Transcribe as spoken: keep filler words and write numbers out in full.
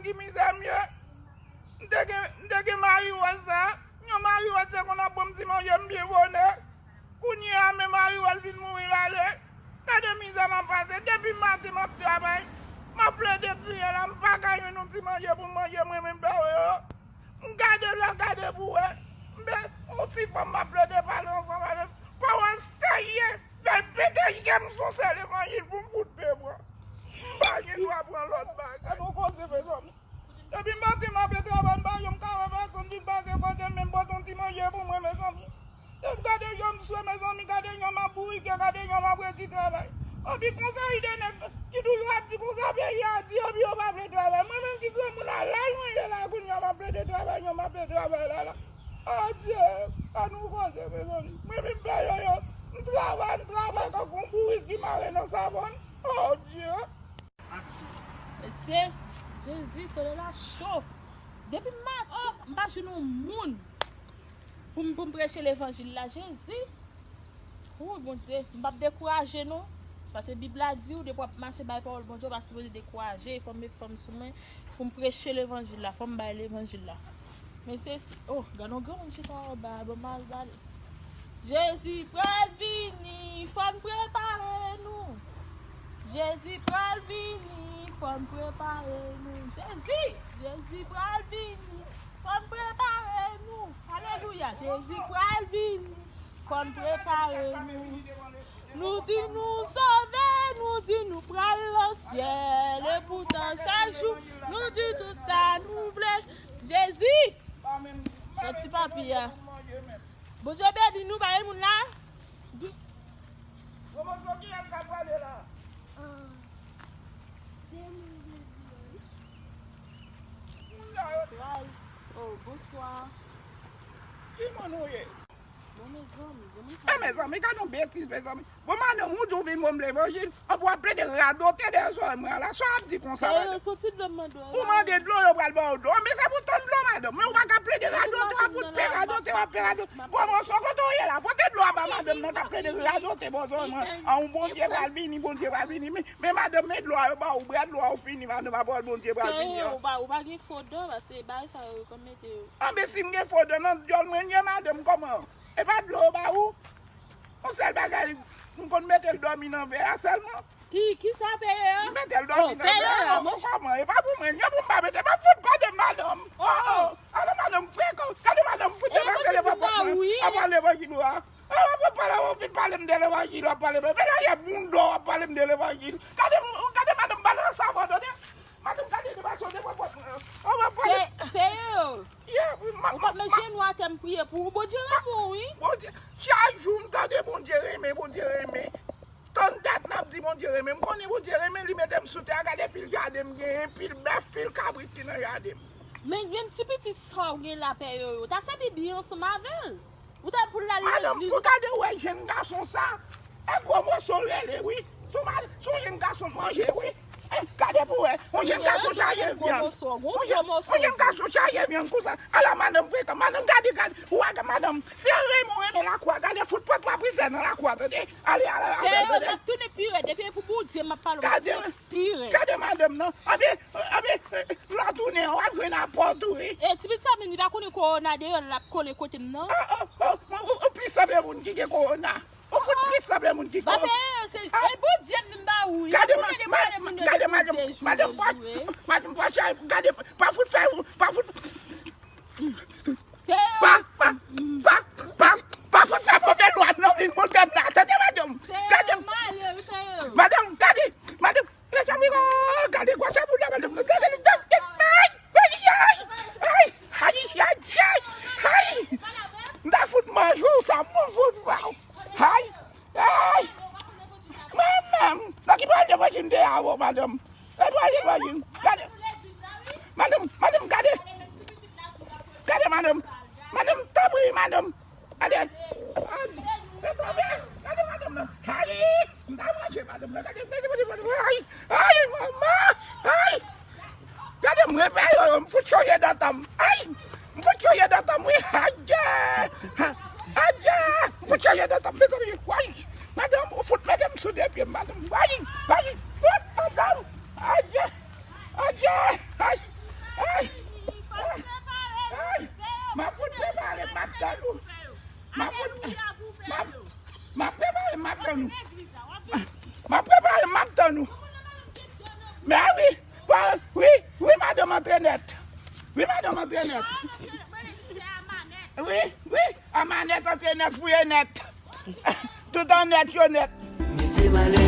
Ki mizè m ye? M te gen, m te gen mari wòz sa. Yon mari wòz te konn ap ban m ti manje m byen bonè. Kounye a, men mari wòz vin mouri l ale. Gade mizè m ap pase. Depi maten m ap travay. M ap plede kriye la, m pa ka jwenn yon ti manje pou m manje mwen menm pè yo. M gade la, gade pou wè. M be, yon ti fanm m ap plede pale ansanm avè l. Pawòl serye. Bèl pete je m sou sèl levanjil pou m fout pe pran. M pa gen dwa pran lòt bagay. An nou koze, mezanmi. Depi maten m ape travay, m pa janm ka wè pèsonn vin pase kote m, menm pote yon ti manje pou mwen, mezanmi. Depi gade jan m swe, mezanmi, gade jan m ap bourike, gade jan m ap redi travay. Anpi konsa, ide nèg ki toujou ap di konsa, peyi a di, anpi yo pa vle travay. Mwen menm ki granmoun a laj mwen ye la, kounye a m ap plede travay, jan m ape travay la, la. Adye, an nou koze, mezanmi. Mwen menm pè yo, yo, m travay, m travay tankou yon bourik ki mare nan savòn. Adye. Mesye, Jezi, solèy la cho. Depi maten, m pa jwenn yon moun pou m, pou m preche levanjil la, Jezi. Wi, Bondye, m p ap dekouraje non. Paske Bib la di w, depi w ap mache bay pawòl Bondye, w pa sipoze dekouraje. Fò m met fanm sou mwen pou m preche levanjil la, fò m bay levanjil la. Men se, si, oh, gade yon granmoun chita anba, bon, m al bale. Jezi pral vini, fò n prepare nou. Jezi pral vini, fò n prepare nou. Jezi, Jezi pral vini, fò n prepare nou. Alelouya, Jezi pral vini, fò n prepare nou. Nou di nou sove, nou di nou pral nan syèl. E poutan, chak jou, nou di tout sa nou vle. Jezi! Yon ti papi a. Bondye beni nou, pa gen moun la? Gwo moso, kiyès k ap pale la? Ah, se mwen, Jezi, wi. Moun sa yo. Ray. Oh, bonswa. Ki moun ou ye? Bon, mezanmi, bon, mezanmi. Eh, mezanmi, gade yon betiz, mezanmi. Bon, madanm, ou di w vin ban m levanjil, anpi w ap plede radote dèyè zòrèy mwen an la. Sa w ap di konsa, madanm? Ou mande dlo, yo pral ba w dlo. Anben, se pou tann dlo, madanm. Men ou pa ka plede radote, w ap fout pè radote, w ap pè radote. Bon, bon, sa kote w ye la? Pote dlo a ba madanm nan k ap plede radote bò zòrèy mwen an. Ou Bondye pral vini, Bondye pral vini. Men, men madanm, men dlo a, yo ba w bwè dlo a, ou fini, madanm, a pawòl Bondye pral vini an. Ou pa, ou pa gen fo dan, paske bagay sa yo, yo konn mete yo. Anben, si m gen fo dan nan dyòl mwen, m ye madanm, kòman? E pa dlo yo ba ou? Yon sèl bagay, m konn mete l dòmi nan vè a sèlman. Ki, ki sa peye yo? M mete l dòmi nan vè a. Oh, peye yo la, mwen. Kòman? E pa pou mwen, yo pou m pa mete, m ap fout kòde madanm. Oh, oh. Ala madanm frekan, gade madanm fout depase devan pòt mwen. Ap pale levanjil ou a. Ah, w ap pale, w ap vin pale m de levanjil, w ap pale m. Men la, y ap moun dò, w ap pale m de levanjil. Gade, gade madanm pale ansanm, tande. Madanm, gade de fason de pòpòt mwen. Ou pa pale. Peye yo. Yeah, ma, ou pa met jenou atè m priye pou ou. Bondye renmen w, wi. Bondye, chak jou m tande Bondye renmen, Bondye renmen. Tann dat n ap di Bondye renmen. M konnen Bondye renmen, li mete m sou tè a. Gade pil jaden m genyen, pil bèf, pil kabrit ki nan jaden m. Men, menm ti pitit sa w gen la, pè yo, yo ta sèvi byen ansanm avè l. Ou ta pou l al legliz. Madanm, pou gade wè jenn gason sa. E gwo moso l rele, wi. Se yon ma-, se yon jenn gason manje, wi. E, gade pou wè. Yon jenn gason chaje vyann. Yon jenn, yon jenn gason chaje vyann konsa. Ala madanm frekan. Madanm, gade, gade. Ou wè, madanm, si w renmen, ou renmen lakou a, gade fout pòt mwen brizè nan lakou a, tande. Ale, ale, ale, tande. Pè yo, m ap tounen pi rèd. Depi e pou Bondye m ap pale, m ap tounen pi rèd. Gade madanm nan. Anpi, anpi, lè w tounen an, w ap jwenn apòt ou, wi. E, ti pitit sa menm, li pa konnen kowona deyò, l ap kole kote m nan. Oh, oh, oh, ou, ou plis sanble moun ki gen kowona. Ou fout plis sanble moun ki gen kowona. Ba peye yo, se, e Bondye m vin ba ou, wi. Gade madanm, madanm, madanm, madanm, pa chay, gade, pa fout fè, pa fout. Pa, pa, pa, pa, pa fout fè move lwa nan vin monte m la. Tande madanm. Gade m. Madanm, gade. Madanm, mezanmi, oh, gade gwosè bouda madanm nan. Gade l, gade, ay, ay, ay, ay, ay, ay, ay. M ta fout manje w sa, m fout ba w. Ay, ay. Mwen menm, nan ki pral levanjil m te ye avè w, madanm? E pral levanjil. Gade. Madanm, madanm, gade. Gade, madanm. Madanm, tanpri, madanm. Gade. Gade, gade, gade, madanm nan. Ay, m ta manje madanm nan. Gade, gade, gade, gade. Ay, ay, manman. Ay. Gade mwen, pè yo, m fout chonje dòt an m. Ay! M fout chonje dòt an m, wi. Adye! Adye! M fout chonje dòt an m, mezanmi. Ay! Madanm, ou fout mete m sou de pye m, madanm. Ay! Ay! Fout, madanm! Adye! Adye! Ay! Ay! Ay! M ap fout prepare, m ap tann ou. M ap fout, m ap, m ap prepare, m ap tann ou. M ap prepare, m ap tann ou. Men wi, wi, wi, madanm antrenè. Wi, madanm antrenè. Wi, wi, a manèt antrenè fouye nèt. Tout an nèt yo nèt. Mete malè